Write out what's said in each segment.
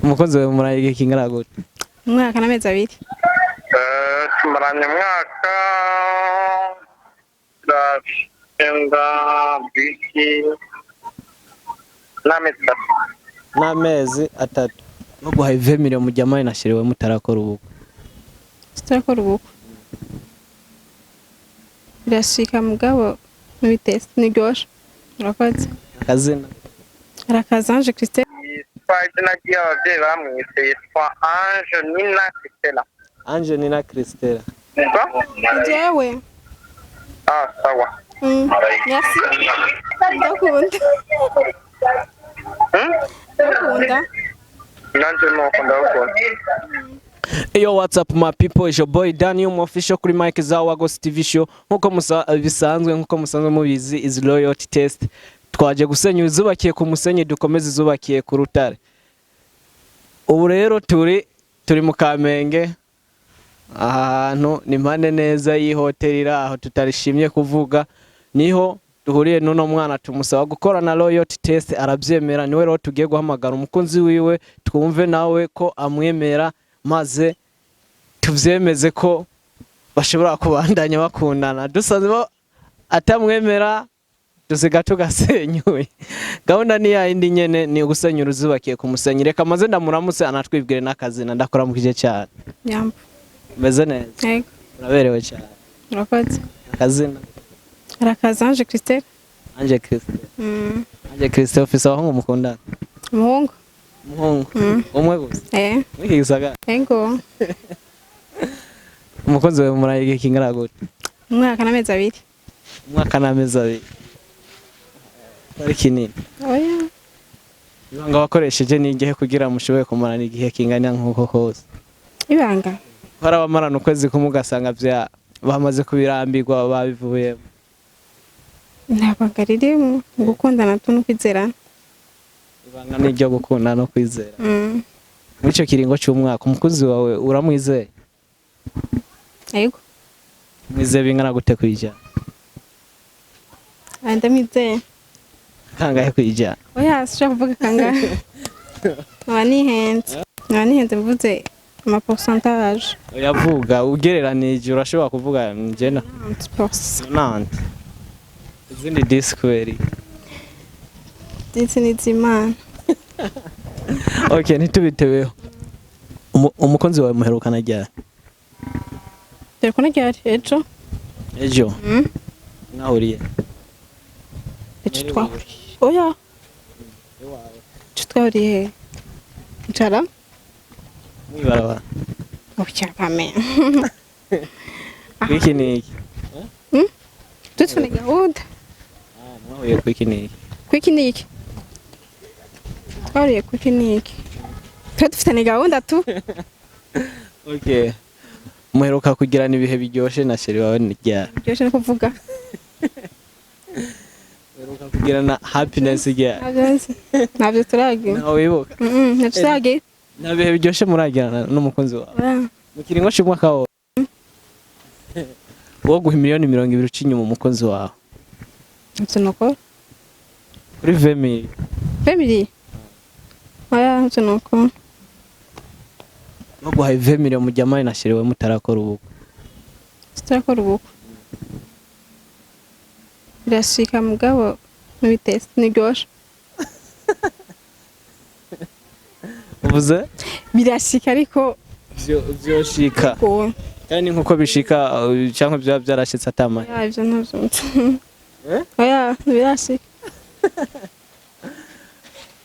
Umukozi wawe muranye igihe kingana gute? Umwaka n'amezi 2. Tumaranye umwaka icyenda biki n'amezi 3. N'amezi 3. Baguhaye 20 millions mujyamane na chéri wawe mutarakora ubukwe? Tutarakora ubukwe birashika, mugabo ntibitese ntiryoshe. Urakoze. Akazina? Arakaza Ange Christelle. Yitwa, izina ry'ababyeyi bamwise, yitwa Ange Nina Christella. Ange Nina Christella. Yitwa? Jewe. Ah, sawa. Merci, ndakunda. Hmm? Ndakunda. Nanje nuko ndabukunda. Yo, what's up my people, it's your boy Daniel official kuri mic za Wagos TV show. Nkuko bisanzwe, nkuko musanzwe mubizi, is loyalty test. Twaje gusenya izubakiye ku musenyi, dukomeze izubakiye ku rutare. Ubu rero turi mu Kamenge, aha hantu ni mpande neza y'ihoteli iri aho tutarishimye kuvuga, niho duhuriye n'uno mwana, tumusaba gukora na loyalty test arabyemera. Niwe rero tugiye guhamagara umukunzi wiwe, twumve nawe ko amwemera, maze tuvyemeze ko bashobora kubandanya bakundana. Dusanze atamwemera, dusiga tugasenyuye. Gahunda ni yayindi nyene, ni ugusenyura uzubakiye ku musenyi. Reka maze ndamuramutse, anatwibwire n'akazina. Ndakuramukije cyane. Yambo. Umeze neza? Yego. Uraberewe cyane. Urakoze. Akazina? Arakaza Ange Christelle. Ange Christelle. Ange Christelle, ufise abahungu mukundana? Umuhungu. Umuhungu? Mm. Umwe gusa? Eh. Muri iki gisagara? Ego. Umukozi wawe muraye igihe kingana gute? Umwaka n'amezi 2. Umwaka n'amezi 2 ari kinini? Oya. Ibanga wakoresheje ni igihe kugira mushobore kumarana igihe kingana nk'uko kose? Ibanga? Hari abamarana ukwezi kumwe ugasanga bya bamaze kubirambirwa, babivuyemo. Nta banga ririmo mu gukundana tu, no kwizerana. Ibanga ni iryo gukunda no kwizera? Mm. Muri icyo kiringo cy'umwaka, umukozi wawe uramwizeye? Yego. Mwizeye bingana gute kwijana? Ah, ndamwizeye. Kangahe kwijana? Oya, sinshobora kuvuga kangahe, nkaba nihenze mvuze ama pourcentage. Uyavuga ugereranije, urashobora kuvuga njena. 90%. Nante izindi 10 kubera iki? Ndetse n'iz'Imana. Okay, ntitubitebeho. Umukunzi wawe muherukana ryari? Telefone ryari? Ejo. Ejo? Mm. Mwahuriye? Ejo twahuriye, oya, ejo twahuriye he? Ncara. Mwibarabara? Oya, kame. Iki ni iki? Dufite gahunda. Mwahuriye ku iki ni iki? Kwiki niki? Twahuriye kwiki niki? Twe dufitanye gahunda tu. Okay, muheruka kugirana ibihe biryoshye na chéri wawe ni ryari? Byoshe no kuvuga. Muheruka kugirana happiness ryari? Ntabyo nzi, ntabyo turagira. Ntawe wibuka? Ntabyo turagira. Nta bihe biryoshye muragirana n'umukunzi wawe? Oya. Mu kiringo cy'umwaka wose, wo guha miliyoni 20 uca inyuma umukunzi wawe? Ntabyo nukora. Kuri 20 mille? Family, oya, ntabyo nukora. Baguhaye 20 millions mujyamane na chéri wawe mutarakora ubukwe? Tutarakora ubukwe birashika, mugabo ntibitese ntiryoshe. Uvuze? Birashika ariko. Vyoshika? Ko. Kandi nkuko bishika, cyangwa byaba byarashitse atamaye? Oya, ivyo ntabyo nzi. Eh? Oya, ntibirashika.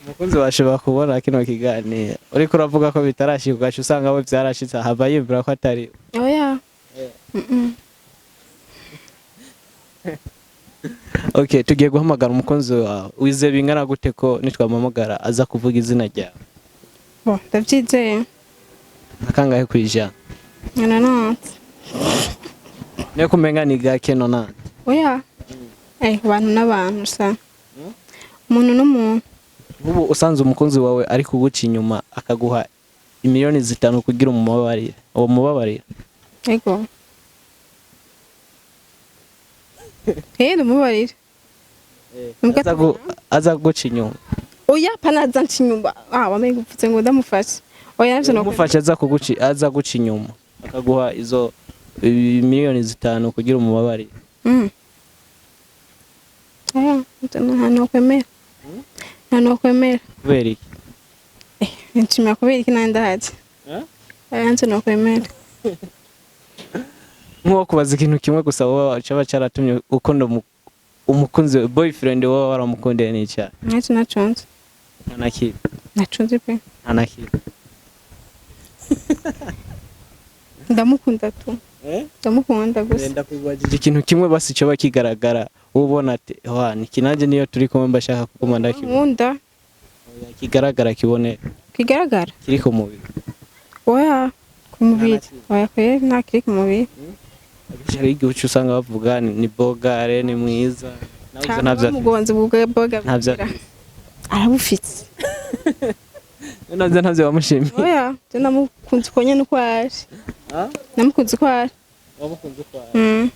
Umukunzi washobora kubona kino kiganiro, uriko uravuga ko bitarashika, ugaca usanga we byarashitse, ahava yibwira ko atari. Oya. Mm-mm. Okay, tugiye guhamagara umukunzi wawe. Wizeye bingana gute ko nitwamuhamagara aza kuvuga izina ryawe? Bon, ndabyizeye. Nka kangahe kwijana? 90. Niyo kumenga ni gake, 90? Oya, abantu n'abantu sa, umuntu n'umuntu. Nk'ubu usanze umukunzi wawe ari kuguca inyuma, akaguha imiliyoni 5 kugira umubabarire, uwo mubabarira? Ego, ndumubarira. Nubwo Aza kuguca inyuma. Oya, panaza nca inyuma. Ah, wamenye uvuze ngo ndamufashe. Oya, navyo nokwemera. Umufasha aza guca inyuma akaguha izo 5 miliyoni kugira umubabarire. Oya, navyo nta nokwemera. Nta nokwemera. Kubera iki? Nshimira kubera iki nandi ndahazi. Oya, navyo nokwemera. Nk'uwo kubaza ikintu kimwe gusa, wowe caba caratumye ukunda umukunzi, boyfriend wowe waramukundiye n'icyaha? Ntacyo nacunze. Nta na kimwe? Nacunze pe. Nta na kimwe? Ndamukunda tu. Ndamukunda gusa. Ndakubajije ikintu kimwe basi coba kigaragara, wowe ubona ati wa niki nanjye niyo turi kumwe mba shaka kuguma ndakibona. Nkunda. Kigaragara, kiboneka. Kigaragara. Kiri ku mubiri. Oya, ku mubiri. Nta na kimwe. Oya kweri, nta kiri ku mubiri. Akenshi hari igihe uca usanga bavuga ni bogare, ni mwiza, nawe ivyo ntavyo afise. Umugonzi bwa boga. Ntavyo afise. Arabufitse. Navyo ntavyo wamushimiye? Oya, je namukunze uko nyene uko ari. Namukunze uko ari. Wamukunze uko ari? Mm.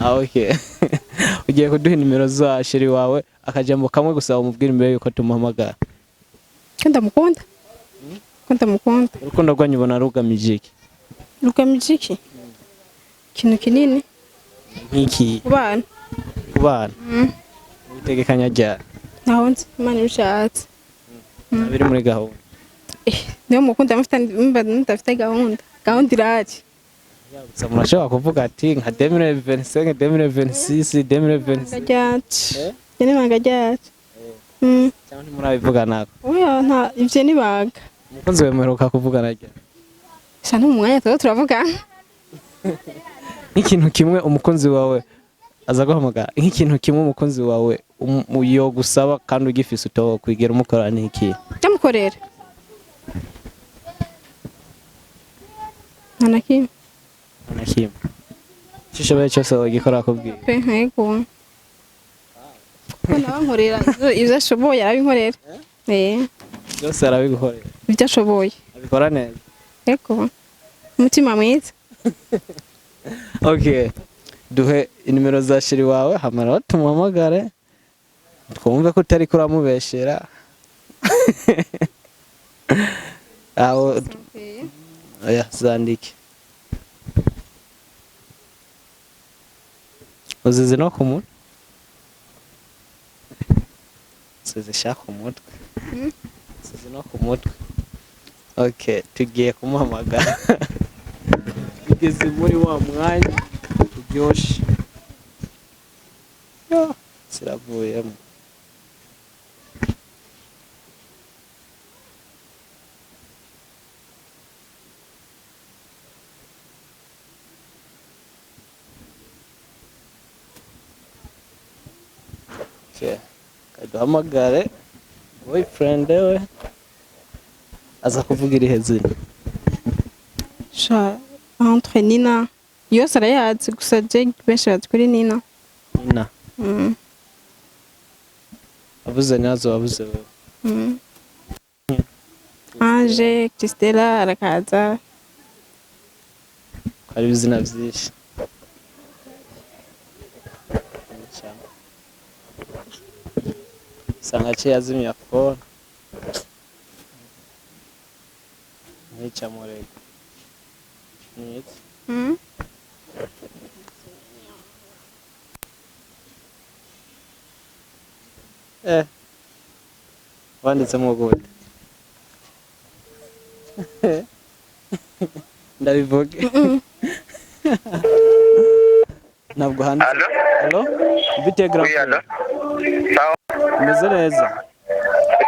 Ah, okay. Ugiye kuduha nimero za chéri wawe, akajambo kamwe gusa umubwira imbere yuko tumuhamagara. Ko ndamukunda, ko ndamukunda. Urukundo rwanyu ubona rugamije iki? Rugamije iki? Ikintu kinini. Nk'iki? Ku bana. Ku bana? Mm. Ubitegekanya ryari? Ntaho nzi, Imana ibishatse. Biri muri gahunda? Eh, niyo mukunda mudafite gahunda, gahunda irahari. Gusa murashobora kuvuga ati nka 2025, 2026, 2027. Ibanga ryacu. Eh? Ibyo ni ibanga ryacu. Mm. Cyangwa ntimurabivuganako? Oya, nta, ibyo ni ibanga. Umukunzi wawe muheruka kuvugana ryari? Sha, no mu mwanya tuba turavuga. Nk'ikintu kimwe umukunzi wawe aza guhamagara, nk'ikintu kimwe umukunzi wawe yogusaba kandi ugifise utokwigera umukora ni iki? Ndamukorera, nta na kimwe. Nta na kimwe, icyo ushoboye cyose wagikora akubwira? Pe, yego, kuko nawe ankorera ibyo ashoboye, arabinkorera. Eh. Byose arabigukorera? Ibyo ashoboye. Abikora neza? Yego, umutima mwiza. Okay, duhe inimero za chéri wawe, hamara tumuhamagare twumve ko utari kuramubeshera aho. Oya, zandike, uzizi no ku mutwe, uzizisha ku mutwe. Uzizi no ku mutwe. Okay, tugiye kumuhamagara, tugeze muri wa mwanya uryoshe. Yo, ziravuyemo. Okay. Kaduhamagare boyfriend we, aza kuvuga irihe zina? Sha, entre Nina yose arayazi, gusa je benshi bazi kuri Nina. Nina? Mm. Avuze nazo wabuze wewe. Ange Christella arakaza. Hari ibizina byinshi, usanga aciye azimya phone, ntica murego ni iki? Mm. Eh, wanditsemo gute? Ndabivuge, ntabwo handitse. Allo? Allo, bite grand? Oui, allo. Sawa. Umeze neza?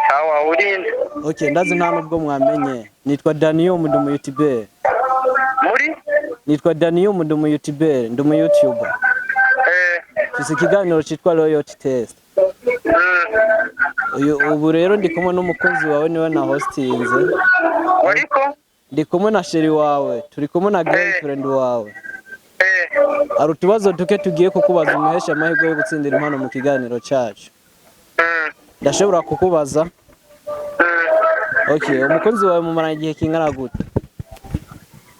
Sawa, urinde? Okay, ndazi nta nubwo mwamenye, nitwa Daniel, ndi umu YouTuber. Muri? Nitwa Daniel, ndi umu YouTuber, ndi umu YouTuber. Mfise ikiganiro citwa Loyalty Test. Uyu ubu rero ndi kumwe n'umukunzi wawe, niwe na hostinze. Wariko? Ndi kumwe na chéri wawe, turi kumwe na girlfriend wawe. Hari utubazo duke tugiye kukubaza umuhesha amahirwe yo gutsindira impano mu kiganiro cacu. Ndashobora kukubaza? Okay, umukunzi wawe mumaranye igihe kingana gute?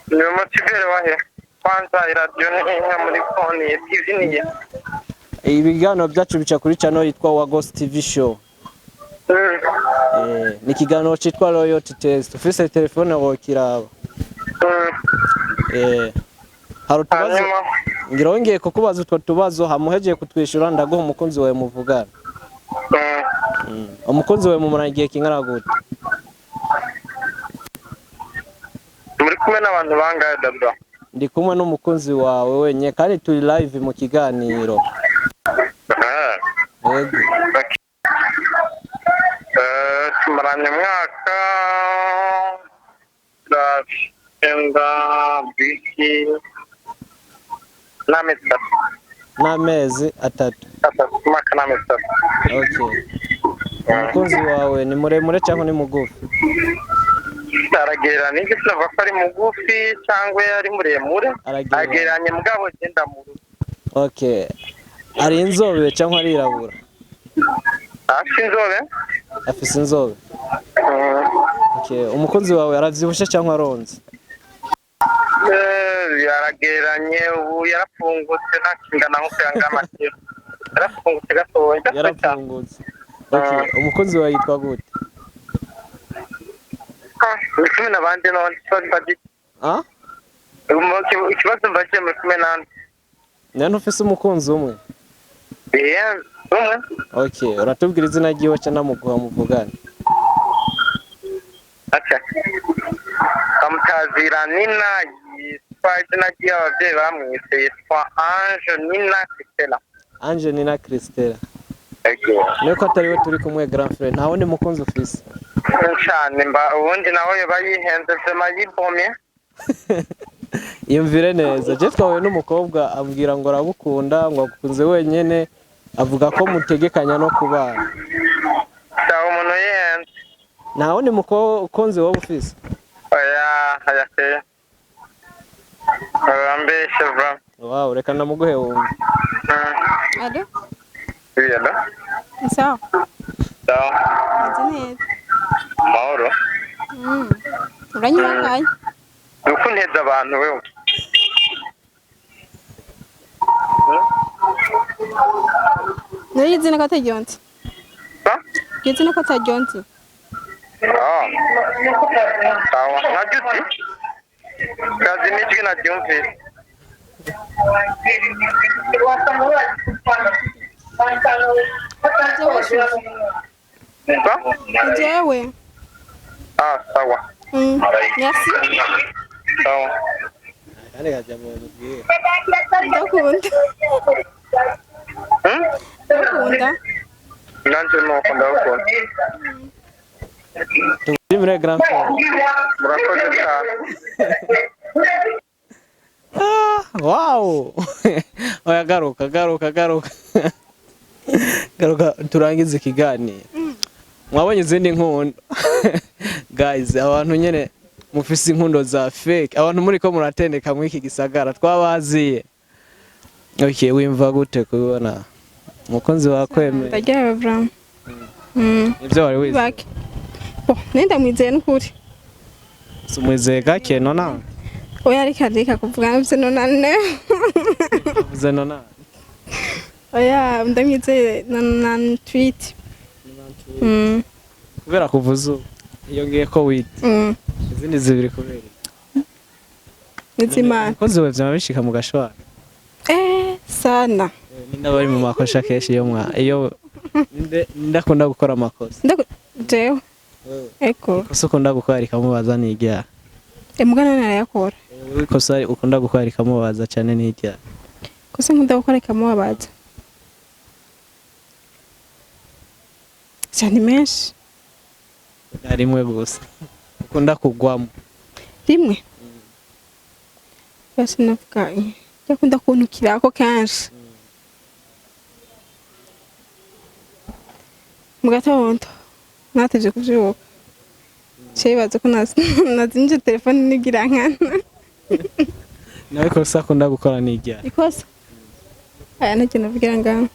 Ni umutibere wahe? Kwanza iradiyo ni inka muri fone, TV niye. Ibiganiro byacu bica kuri channel yitwa Wagos TV Show. Ni ikiganiro citwa Royalty Test. Ufise telefone wokiraba. Hari utubazo Hanyuma ngira wongeye kukubaza utwo tubazo, hamuhegeye kutwishyura ndaguha umukunzi wawe muvugana. Umukunzi wawe mumara igihe kingana gute? Muri kumwe n'abantu bangahe dada? Ndi kumwe n'umukunzi wawe wenyine kandi turi live mu kiganiro. Yego. Okay. Tumaranye umwaka icyenda biki n'amezi 3. N'amezi 3. 3, umwaka n'amezi 3. Okay, umukunzi wawe ni muremure cyangwa ni mugufi? Aragereranya iki? Sinavuga ko ari mugufi cyangwa ari muremure. Aragereranya. Agereranye mugabo genda mu rugo. Okay, ari inzobe cyangwa arirabura? Afite inzobe. Afise inzobe. Okay, umukunzi wawe aravyibushe cyangwa aronze? Yaragereranye, ubu yarafungutse, ntakingana nk'uko yangana kera, yarafungutse gatoya gato cyane. Yarafungutse. Okay, umukunzi wawe yitwa gute? Ah, muri kumwe n'abandi none ikibazo mbagiye Ah? Ikibazo mbagiye muri kumwe n'andi. None ufise umukunzi umwe? Umwe. Okay, uratubwira izina ryiwe cyangwa namuguha muvugane? Okay. Bamutazira Nina, yitwa izina ry'ababyeyi bamwise, yitwa Ange Nina Christella. Ange Nina Christella. Ego. Nuko atari we turi kumwe, grand frère, nta wundi mukunzi ufise? Cyane mba ubundi nawe yoba yihenze vema yibomye. Yumvire neza, je twahuye n'umukobwa ambwira ngo aragukunda, ngo agukunze wenyene, avuga ko mutegekanya no kubana. Cyaba umuntu yihenze. Nta wundi mukunzi wowe ufise? Oya, oya se. Urambeshe vra. Wow, reka namuguhe wumve. Allô? Oui, allô? Ni sawa? Sawa. Meze neza. Mahoro. Uranywa akanya? Ni uko unteza abantu wewe. Nari izina ko ataryonze. Sa? Izina ko ataryonze. Ah. Sawa. Ntabyo uzi? Kazi n'ijwi naryumvise. Sa? Ni jewe. Ah, sawa. Merci. Sawa. Kandi kajya mu mubwira. Ndakunda. Ndakunda. Nanjye nuko ndabukunda. Tugushimire, grand frère. Murakoze cyane. Ah, wow. Oya, garuka, garuka, garuka, garuka, turangize ikiganiro. Mwabonye izindi nkundo, guys? Abantu nyene mufise inkundo za fake, abantu muri ko muratendeka muri iki gisagara twabaziye. Okay, wimva gute kubona umukunzi wakwemeye? Ndaryohewe vraiment. Nivyo wari wize? Bake. Bon, nenda mwizeye n'ukuri. Umwizeye gake nona? Oya, reka reka kuvuga navyo nonane. Uvuze nona. Oya, ndamwizeye na tweet. Kubera kuvuza ubu yongeye ko wita izindi zibiri kubera iki? Nizimana. Umukunzi wawe vyama bishika mu gashwara? Sana. Ninde bari mu makosa kenshi iyo mwa iyo ninde akunda gukora amakosa? Ndaku jewe. Eko. Ikosa ukunda gukora rikamubaza ni iryaha? Mugana narayakora. Wewe, ikosa ukunda gukora rikamubaza cyane ni iryaha? Kosa nkunda gukora ikamubabaza. Cyane menshi. Rimwe gusa ukunda kugwamo. Rimwe. Basi navuga yakunda kuntukirako kenshi. Mu gatondo natevye kuvyuka. Cibaza ko nazimije telefone nigira nkana. Nawe ikosa akunda gukora ni iryaha? Ikosa. Aya ntacyo navugira ngaho.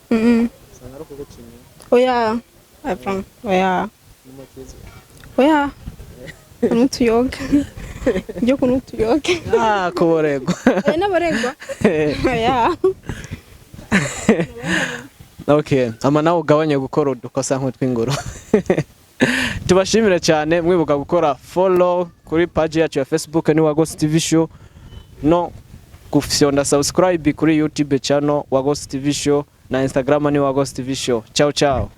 Usanga ari ukugucinya? Oya. Avran. Oya. Oya. Kunutuyoga. Ibyo kunutuyoga. Ah, kuboregwa. Oya, n'abaregwa. Oya. Okay, ama nawe ugabanye gukora udukosa nk'utw'inguru. Tubashimire cyane, mwibuka gukora follow kuri page yacu ya Facebook ni Wagos TV Show, no gufyonda subscribe kuri YouTube channel Wagos TV Show, na Instagram ni Wagos TV Show. Ciao ciao.